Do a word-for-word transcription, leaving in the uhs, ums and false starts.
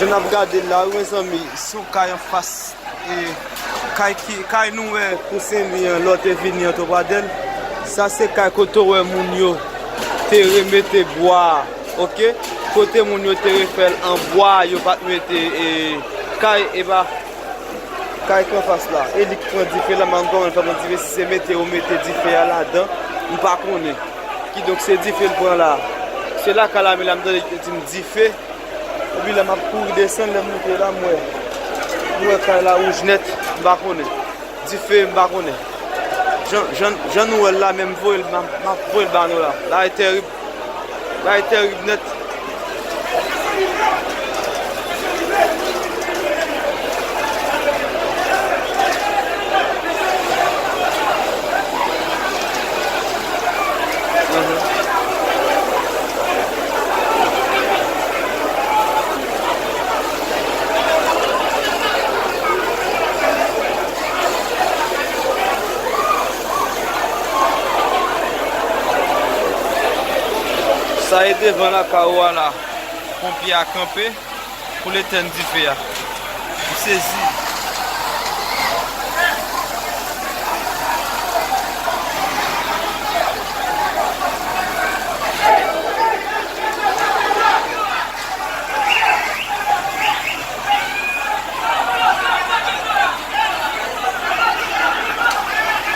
N ap gade l la, wi, mezanmi, se yon kay anfas, e, kay ki, kay nou wè pou Senlwi an, lè w te vini Antopadèl. Sa se kay kote w wè moun yo te remete bwa a, oke? Kote moun yo te refè l an bwa, yo pa t mete, e, kay, e pa, kay ki anfas la, e li k pran dife la, m pa konn kòman l fè pran dife, si se mete yo mete dife a ladan, m pa konnen. Kidonk, se dife l pran la. Se lakay lame la, m tande yo di m dife. Epi la, m ap kouri desann, lè m moute la, m wè. M wè kay la wouj nèt, m pa konnen. Dife, m pa konnen. Jan, jan, jan nou wè l la, men m voye l, m ap, m ap voye l ba nou la. La e tèrib. Bagay tèrib nèt. Sa e devan lakay ou a la. Ponpye a kanpe pou l etèn dife a. M sezi.